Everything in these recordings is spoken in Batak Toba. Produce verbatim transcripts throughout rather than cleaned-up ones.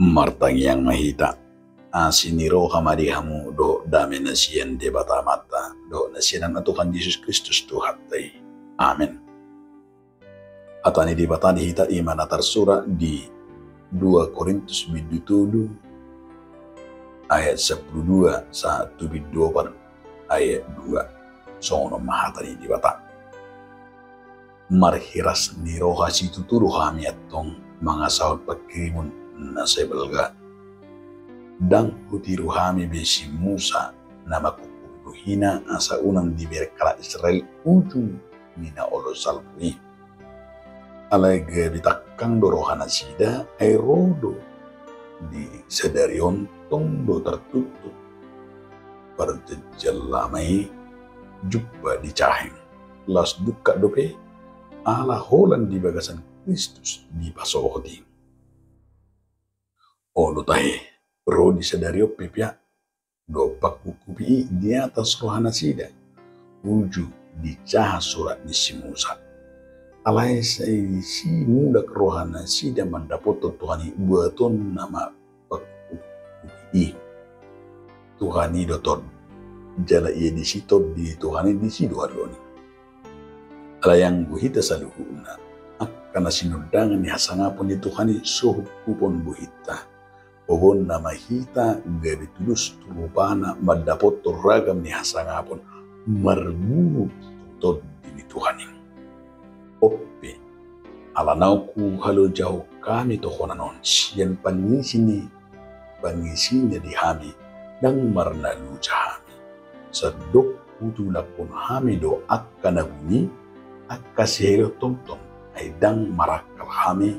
Martangiang ma hita. Asi ni roha ma di hamu dohot dame na sian Debata Amanta dohot na sian Anakna Tuhan Jesus Kristus Tuhanta i. Amen. Hata ni Debata di hita i ma na tarsurat di dua Korintus bindu tolu ayat sampulu dua sahat tu bindu opat ayat dua. Songon on ma hata ni Debata. Marhiras ni roha situtu do hami antong mangasahon pangkirimon na sai balga. Ndang hutiru hami be si Musa na manghuphuphuphina asa unang dibereng halak Israel ujung ni na olo salpu i. Alai gabe tangkang do rohanasida, ai ro do di sadari on tong do tartutup parjanjian lama i jumpa di caheng. Laos dungkak dope ala holan di bagasan Kristus dipasohot i. Olo tahe, ro di sadari on pe piak do panghuphuphi i di atas rohanasida, uju dijaha surat ni si Musa. Alai sai disi mulak rohanasida mandapothon Tuhan i, buatonna ma panghuphuphi i. Tuhan i do tong, jala ia disi tong di Tuhan i disi do haluaon i. Alai anggo hita saluhutna, angka na sinondangan ni hasangapon ni Tuhan i so huphuphuphon bohinta. Bogonna ma hita gabe tudos tu rupana mandapothon ragam ni hasangapon marguru tu Tondi ni Tuhan i. On pe, ala naung huhalojaho hami tohonan on sian pangisi ni, pangisina di hami, ndang marnaloja hami. Sandok hutulakhon hami do angka na buni, angka sihelehon tongtong, ai ndang marangkal hami,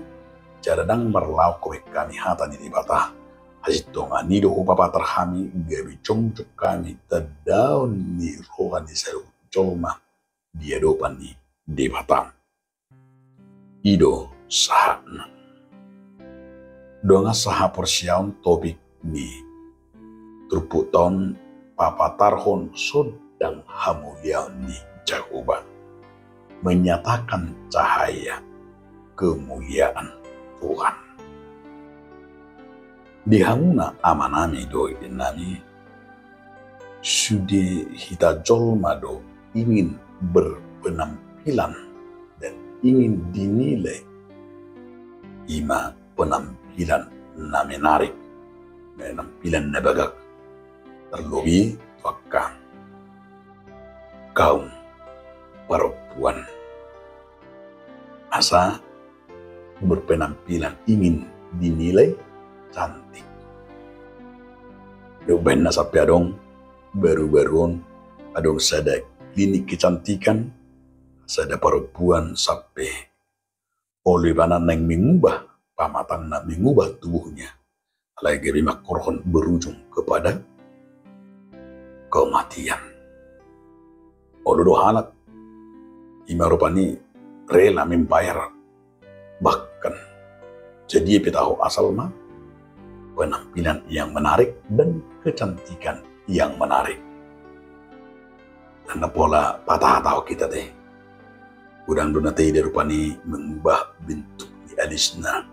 jala ndang marlaok rohangkami hata ni Debata. Hasintongan i do hupapatar hami gabe jongjong hami tandaon ni roha ni saluhut jolma di adopan ni Debata. I do sahatna. Dongan sahaporseaon, topik ni turpukta on papatarhon sondang hamuliaon ni Jahowa, menyatakan cahaya kemuliaan Tuhan. Di hamuna amanami dohot inanami, sude hita jolma do ingin berpenampilan dan ingin dinilai, i ma penampilan na menarik, penampilan na bagak, terlebih tu angka kaum parompuan. Asa berpenampilan ingin dinilai cantik. Di bahenna sampe adong barubaru on, adong sada klinik kecantikan, sada parompuan sampe olo ibana naeng mengubah pamatangna, mengubah tubuhnya. Alai gabe mangkorhon berujung kepada kematian. Olo do halak, i ma rupani rela membayar, bahkan sadia pe taho asal ma penampilan yang menarik dan kecantikan yang menarik. Karena pola patah tahu kita deh. Godang do na taida rupani mengubah bentuk ni alisna,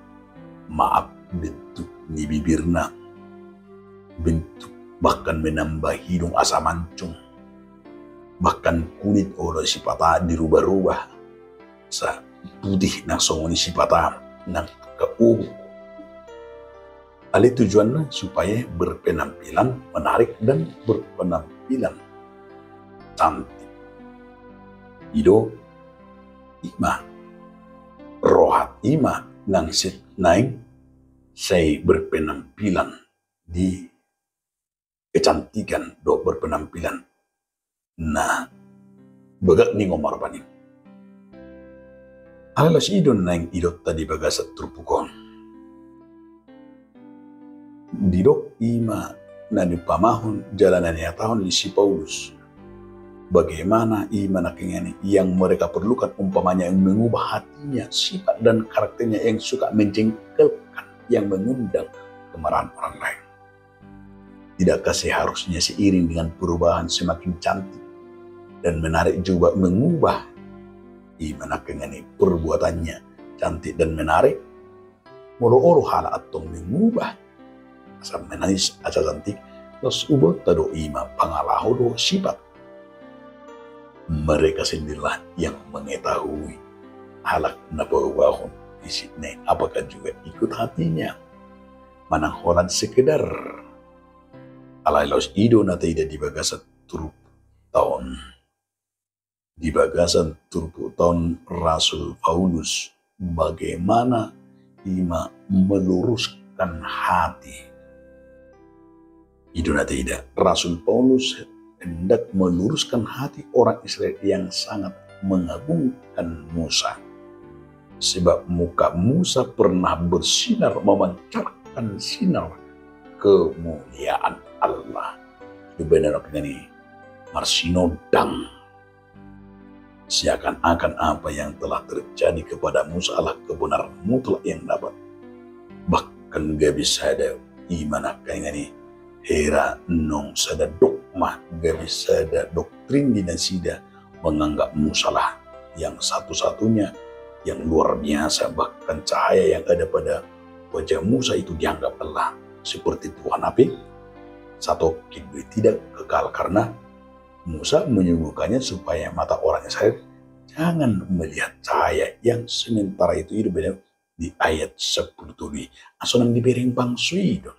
maaf, bentuk ni bibirna, bentuk bahkan menambah hidung asa mancung, bahkan kulit olo sipata dirubah-rubah, sa putih nang songon i sipata nang angka obu. Alai tujuanna supaya berpenampilan menarik dan berpenampilan cantik. I do, i ma roha, i ma nang set naeng sai berpenampilan di kecantikan dohot berpenampilan na bagak ni ngomar paning. Alai laos i do naeng idaonta di bagasan turpuk on. Didok i ma na niumpamahon jala na nihatahon ni si Paulus. Bagaimana i ma nangkiningan i yang mereka perlukan umpamanya yang mengubah hatinya, sifat dan karakternya yang suka menjengkelkan, yang mengundang kemarahan orang lain. Tidakkah seharusnya seiring dengan perubahan semakin cantik dan menarik juga mengubah i ma nangkiningan i perbuatannya cantik dan menarik? Molo olo halak antong mengubah Asa menangis, asa cantik, laos huboto do i ma pangalaho dohot sifat. Mereka sendirilah yang mengetahui, halak na paubahon fisik ne apakah juga ikut hatinya manang holan sekedar. Alai laos i do na taida di bagasan turpuk taon, di bagasan turpuk taon Rasul Paulus, bagaimana i ma meluruskan hati. I do na taida, Rasul Paulus hendak meluruskan hati orang Israel yang sangat mengagungkan Musa. Sebab muka Musa pernah bersinar, memancarkan sinar kemuliaan Allah. Di benar ini marsinondang. Seakan-akan apa yang telah terjadi kepada Musa adalah kebenaran mutlak yang dapat. Bahkan gabe sada i ma nangkaningan i, hera naung sada dogma, gabe sada doktrin di nasida, menganggap Musa lah yang satu-satunya yang luar biasa, bahkan cahaya yang ada pada wajah Musa itu dianggap Allah seperti Tuhan. Tapi satokin do i tidak kekal, karena Musa menyembuhkannya supaya mata orang Israel jangan melihat cahaya yang sementara itu. I do benar di ayat sepuluh tolu i. Asa unang dibereng bangso i do.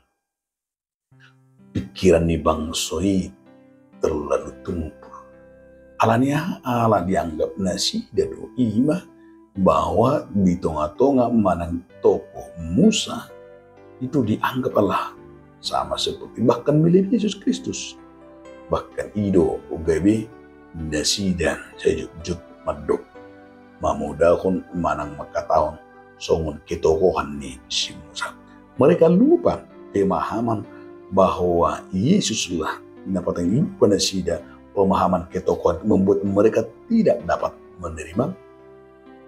Pikiran ni bangso i terlalu tumpul. Alani aha? Ala dianggap nasida do i ma bahwa di tonga-tonga manang tokoh Musa itu dianggap Allah sama seperti bahkan melebihi Yesus Kristus. Bahkan i do gabe nasida sajutjut mandok, mamodahon manang mangkatahon songon ketokohan ni si Musa. Mereka lupa pemahaman bahwa Yesuslah na patangiluhon nasida. Pemahaman ketokohan membuat mereka tidak dapat menerima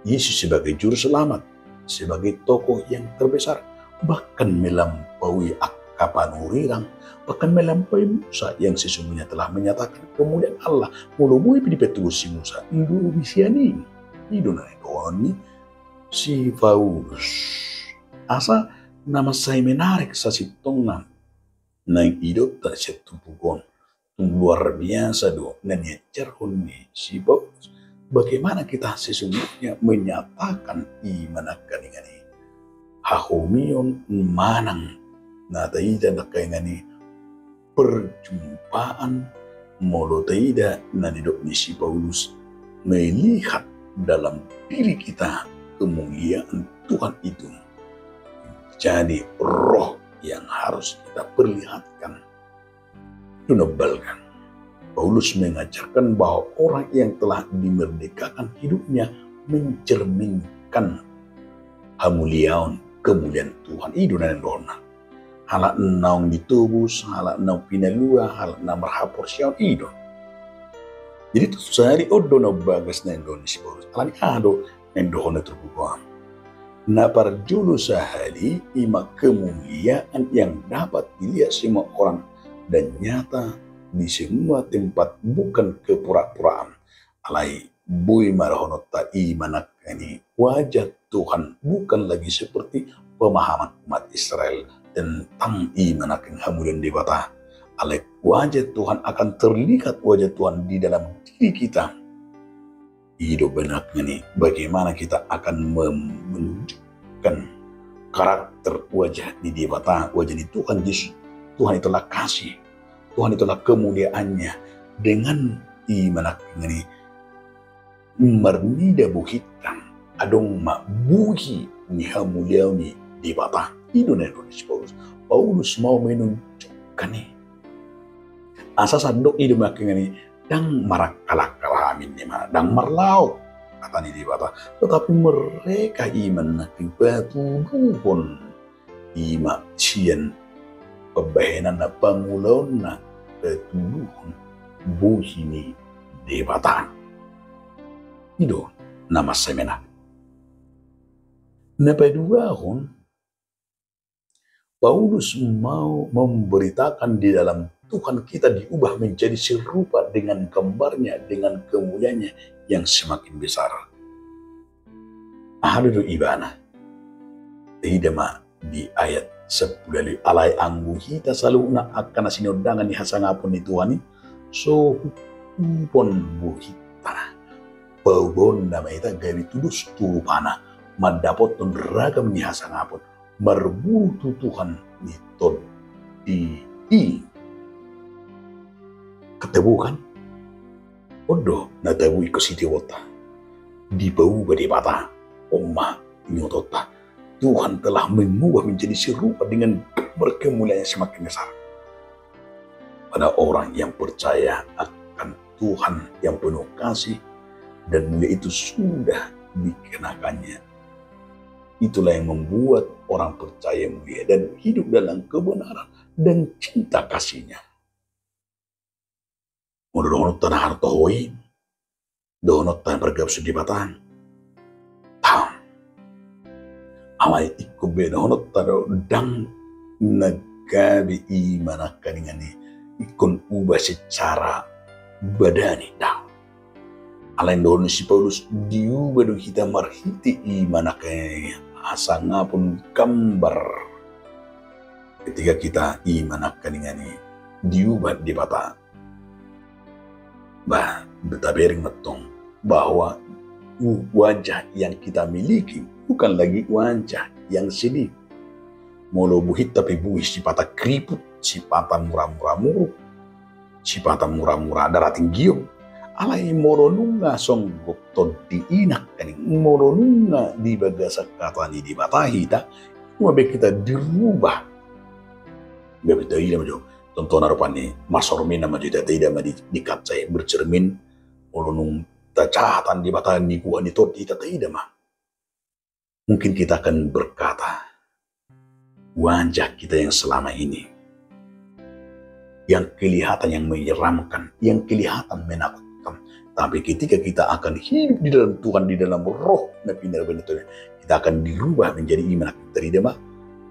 Yesus sebagai juru selamat, sebagai tokoh yang terbesar, bahkan melampaui angka panurirang, bahkan melampaui Musa yang sesungguhnya telah menyatakan kemuliaan Allah. Molo boi pe dipatuduhon si Musa, nda boi sian i. I do na nidokhon ni si Paulus. Asa na mansai menarik sasintongna naeng idaonta sian turpuk on. Tung luar biasa do na niajarhon ni si Paulus. Bagaimana kita sesungguhnya menyatakan i ma nangkaningan i, hahomion manang na taida nangkaningan i perjumpaan, molo taida na nidok ni si Paulus, melihat dalam diri kita kemuliaan Tuhan itu. Jadi roh yang harus kita perlihatkan. Itu na balga. Paulus mengajarkan bahwa orang yang telah dimerdekakan hidupnya mencerminkan hamuliaon, kemuliaan Tuhan. I do na nidokhonna. Halak naung ditobus, halak naung pinalua, halak na marhaporseaon, i do. Jadi tung sahali on do na bagas na nidokhon ni si Paulus. Alani aha do na nidokhon na turpuk on? Na parjolo sahali i ma kemuliaan yang dapat dilihat semua orang dan nyata di semua tempat, bukan kepura-puraan. Alai boi ma dohononta i ma nangkaningan i wajah Tuhan bukan lagi seperti pemahaman umat Israel tentang i ma nangkaningan hamuliaon Debata. Alai wajah Tuhan akan terlihat, wajah Tuhan di dalam diri kita. I do ba nangkaningan i bagaimana kita akan mem-, menunjukkan karakter wajah ni Debata, wajah ni Tuhan Yesus. Tuhan itulah kasih, Tuhan itulah kemuliaannya. Dengan i ma nangkaningan i marnida bohita, adong ma bohi ni hamuliaon ni Debata. I do na nidokhon ni si Paulus. Paulus mau menunjukkan i. Asa sandok i do ma nangkaningan i, ndang marangkalangkal hami ninna, ndang marlaok, hata ni Debata. Tetapi mereka i ma nangkaningan i patuduhon i ma sian pambahenanna, pangulaonna, patuduhon bohi ni Debata. I do na mansai menarik. Na paduahon, Paulus mau memberitakan di dalam Tuhan kita diubah menjadi serupa dengan gambarnya, dengan kemuliaannya yang semakin besar. Aha do ibana? Taida ma di ayat Sampulu ualu. Alai anggo hita saluhutna angka na siniondangan ni hasangapon ni Tuhan i, so huhupon bohinta. Paubaonna ma hita gabe tudos tu rupana, mandapothon ragam ni hasangapon, marburu tu Tuhan ni tondi i. Ketemu kan? On do na tabo ingkon sitiobonta. Dipauba Debata, on ma ingotonta. Tuhan telah mengubah menjadi serupa dengan gambar kemuliaan yang semakin besar. Pada orang yang percaya akan Tuhan yang penuh kasih dan mulia itu sudah dikenakannya. Itulah yang membuat orang percaya mulia dan hidup dalam kebenaran dan cinta kasih-Nya. Molo dohononta na hurang toho i, dohononta na pargabus ni Debata. Tam. Alai ingkon be dohononta do ndang na gabe i ma nangkaningan i ingkon uba secara badani, daong. Alai dohonon ni si Paulus, diuba do hita marhite i ma nangkaningan i hasangapon gambar. Ketika kita i ma nangkaningan i diuba Debata, bah, tabereng ma tong bahwa wajah yang kita miliki bukan lagi wajah yang sedih. Molo bohinta pe bohi sipata kriput, sipata mura-mura muruk, sipata mura-mura darah tinggi on. Alai molo nunga songgop tondi i nangkaning, molo nunga di bagasan hata ni Debata hita, nunga be hita dirubah. Gabe taida ma jo. Contohna rupani, marsormin ma jo hita, taida ma di, di kaca i, bercermin, molo nunga tacahatan Debata di goar ni tondi i, taida ma. Mungkin kita akan berkata, wajah kita yang selama ini, yang kelihatan yang menyeramkan, yang kelihatan menakutkan. Tapi ketika kita akan hidup di dalam Tuhan, di dalam Roh na pinarbahen Tuhan, kita akan dirubah menjadi i ma na tarida ma,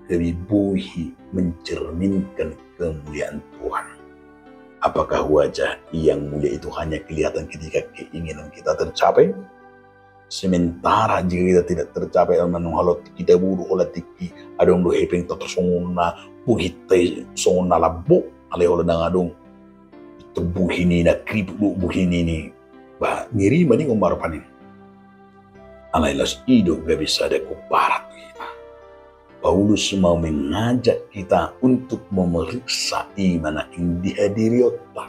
gabe bohi mencerminkan kemuliaan Tuhan. Apakah wajah yang mulia itu hanya kelihatan ketika keinginan kita tercapai? Sementara jika kita tidak tercapai, manang holan tingki taboru, holan tingki adong do hepengta, songon na bohinta i songon na lambok, alai holan ndang adong, bohi ni na kriput do bohi ni, bah, ngeri ma ninna on ma rupani. Alai laos i do gabe sada komparan tu hita. Paulus mau mengajak kita untuk memeriksa i ma nangkin di hadirionta.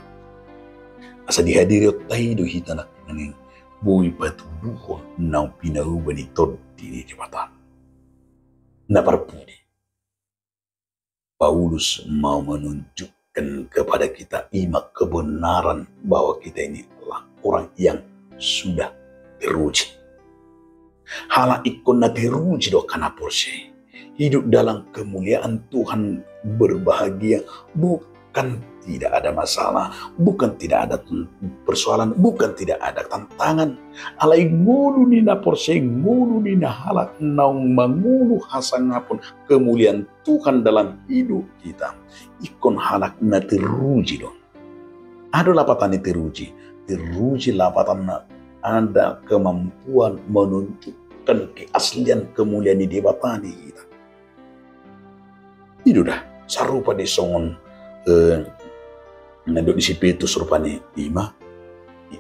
Asa di hadirionta i do hita nangkin boi patuduhon naung pinauba ni tondi ni Debata. Na parpudi, Paulus mau menunjukkan kepada kita i ma kebenaran bahwa kita ini adalah orang yang sudah teruji. Halak ingkon na teruji do angka na porsea. Hidup dalam kemuliaan Tuhan, berbahagia, bukan tidak ada masalah, bukan tidak ada ten-, persoalan, bukan tidak ada tantangan. Alai ngolu ni na porsea, ngolu ni na halak naung mangolu hasangapon kemuliaan Tuhan dalam hidup kita, ingkon halak na teruji do. Aha do lapatan ni teruji? Teruji lapatanna ada kemampuan menunjukkan keaslian kemuliaan ni Debata di hita. I do da, sarupa do songon, eh, na didok ni si Petrus rupani, i ma, i,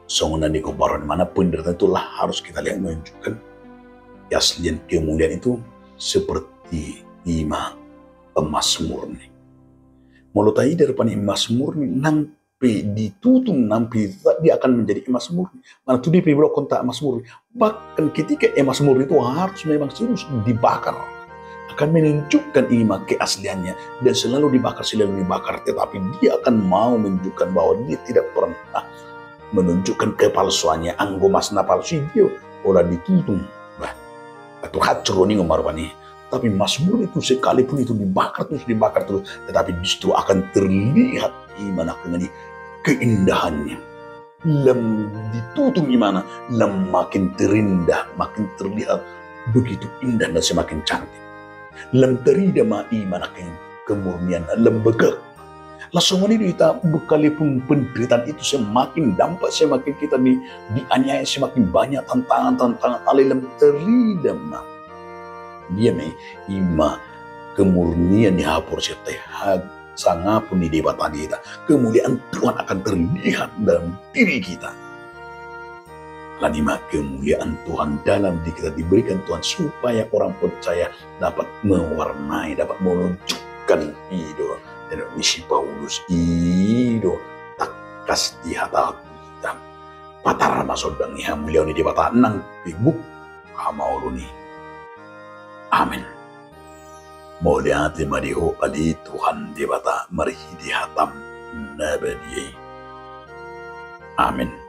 songon na didok baron, mana penderitaan itulah harus kita lihat menunjukkan keaslian kemuliaan itu seperti i ma emas murni. Molo taida rupani emas murni, nang pe ditutung, nang pe tetap dia akan menjadi emas murni. Mana tudia pe dibolongkonta emas murni. Bahkan ketika emas murni itu harus memang terus dibakar, akan menunjukkan i ma keasliannya, dan selalu dibakar, selalu dibakar, tetapi dia akan mau menunjukkan bahwa dia tidak pernah menunjukkan kepalsuannya. Anggo emas na palsu i dia holan ditutung, bah, atau hancur do ninna on ma rupani. Tapi emas murni itu sekalipun itu dibakar terus, dibakar terus, tetapi justru akan terlihat i ma nangkaningan i keindahannya. Lam ditutung i ma na, lam makin terindah, makin terlihat begitu indah dan semakin cantik. Lam tarida ma i ma nangkaningan kemurnianna, lam begak. Laos songon i do hita, sekalipun penderitaan itu semakin dampak, semakin kita di, dianiaya, semakin banyak tantangan-tantangan, alai lam tarida ma, dia ma i, i ma kemurnian ni haporseaonta, hasangapon ni Debata di hita, kemuliaan Tuhan akan terlihat dalam diri kita. Alani i ma kemuliaan Tuhan dalam diri kita diberikan Tuhan supaya orang percaya dapat mewarnai, dapat menunjukkan, i do, dan si Paulus, i do tangkas dihatahon tu hita. Patar ma sondang ni hamuliaon ni Debata nang pe gok hamaolon i. Amen. Mauliate ma di Ho ale Tuhan Debata marhite hataM na badia i. Amen.